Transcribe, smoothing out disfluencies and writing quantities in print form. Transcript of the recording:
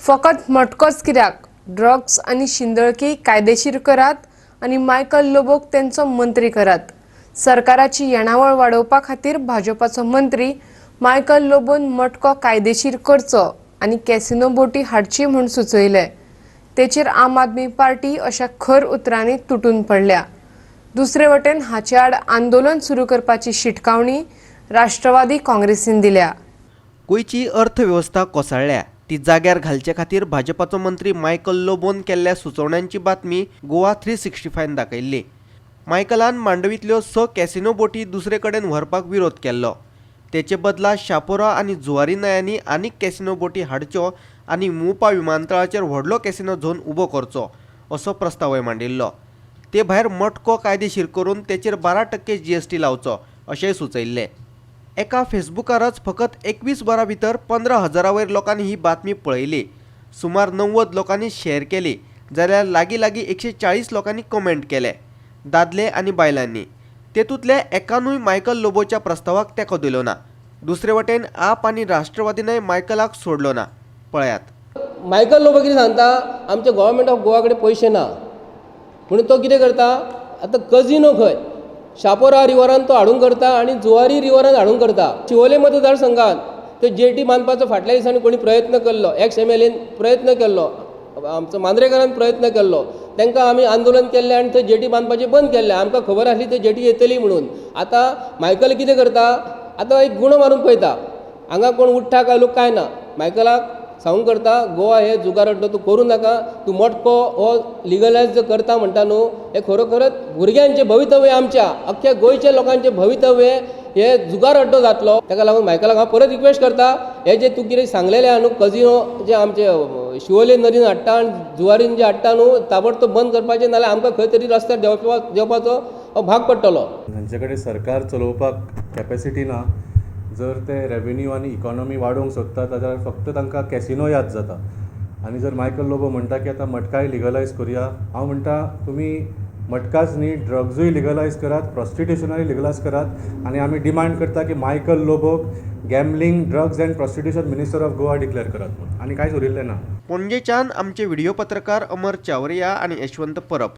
फकत मटकोच कित्याक, ड्रग्स आनी शिंदळकी कायदेशीर करात आनी मायकल लोबोक तेंचो मंत्री करात. सरकाराची येणावळ वाडोवपा खातीर भाजपाचो मंत्री मायकल लोबोन मटको कायदेशीर करचो आनी कॅसिनो बोटी हाडची म्हूण सुचयलें. तेचेर आम आदमी पार्टी अशा खर उतरांनी तुटून पडल्या. दुसरे वटेन हाचे आड आंदोलन सुरू करपाची शिटकावणी राष्ट्रवादी काँग्रेसीन दिल्या. गोंयची अर्थवेवस्था कोसळ्ळ्या ती जाग्यार घालचे खातीर भाजपाचो मंत्री मायकल लोबोन केल्ल्या सुचोवण्यांची बातमी गोवा 365न दाखयल्ली. मायकलान मांडवींतल्यो 6 कॅसिनो बोटी दुसरे कडेन व्हरपाक विरोध केल्लो. तेचे बदला शापोरा आनी जुवारी न्हंयांनी आनीक कॅसिनो बोटी हाडच्यो आनी मोपा विमानतळाचेर व्हडलो कॅसिनो झोन उबो करचो असो प्रस्तावय मांडिल्लो. ते भायर मटको कायदेशीर करून तेचेर 12% जीएसटी लावचो अशेंय सुचयल्लें. एका फेसबुकारच फकत 21 वरां भितर 15,000 वयर लोकांनी ही बातमी पळयली. सुमार 90 लोकांनी शेअर केली जाल्यार लागीं लागीं 140 लोकांनी कमेंट केले, दादले आनी बायलांनी. तेतूंतल्या एकानूय मायकल लोबोच्या प्रस्तावाक तेंको दिलो ना. दुसरे वटेन आप आनी राष्ट्रवादीनय मायकलाक सोडलो ना. पळयात. मायकल लोबो कितें सांगता, आमच्या गव्हर्मेंट ऑफ गोवा कडेन पयशे ना म्हणून तो कितें करता, आतां कजिनो खंय शापोरा रिवरान तो हाडूंक करता आनी जुवारी रिवरान हाडूंक करता. शिवोले मतदारसंघात ते जेटी बांदपाचो फाटल्या दिसांनी कोणी प्रयत्न केल्लो, एक्स एमएलएन प्रयत्न केल्लो, आमचो मांद्रेकारान प्रयत्न केल्लो, तांकां आमी आंदोलन केल्लें आनी थंय जेटी बांदपाचें बंद केल्लें. आमकां खबर आसली थंय जेटी येतली म्हणून. आतां मायकल कितें करता, आतां एक गुणो मारून पळयता हांगा कोण उठ्ठा काय लोक काय ना. मायकलाक सांगूंक करता, गोवा हे जुगार अड्डो तूं करूं नाका, तूं मटको हो लिगलायज जर करता म्हणटा न्हू, हें खरोखरच भुरग्यांचें भवितव्य, आमच्या अख्ख्या गोंयच्या लोकांचें भवितव्य हे जुगार अड्डो जातलो. ताका लागून मायकलाक हांव परत रिक्वेस्ट करता, हे जे तूं कितें सांगलेलें आहा न्हू, कजिनो जे आमचे शिवोले नदीन हाडटा आनी जुवारीन जे हाडटा न्हू, ताबडतोब बंद करपाचें, नाल्यार आमकां खंय तरी रस्त्यार देंवपाचो भाग पडटलो. हांचे कडेन सरकार चलोवपाक कॅपेसिटी ना. जर ते रेवेन्यू आनी इकॉनॉमी वाडोवंक सोदतात जाल्यार फक्त तांकां कॅसिनो याद जाता. आनी जर मायकल लोबो म्हणटा की आतां मटकाय लिगलायज करुया, हांव म्हणटा तुमी मटकाच न्ही, ड्रग्जूय लिगलायज करात, प्रॉस्टिट्युशनूय लिगलायज करात. आनी आमी डिमांड करता की Michael लोबोक gambling, drugs and prostitution minister of Goa declare करात म्हूण. आनी कांयच उरिल्लें ना. पणजेच्यान आमचे व्हिडियो पत्रकार अमर चावरिया आनी यशवंत परब.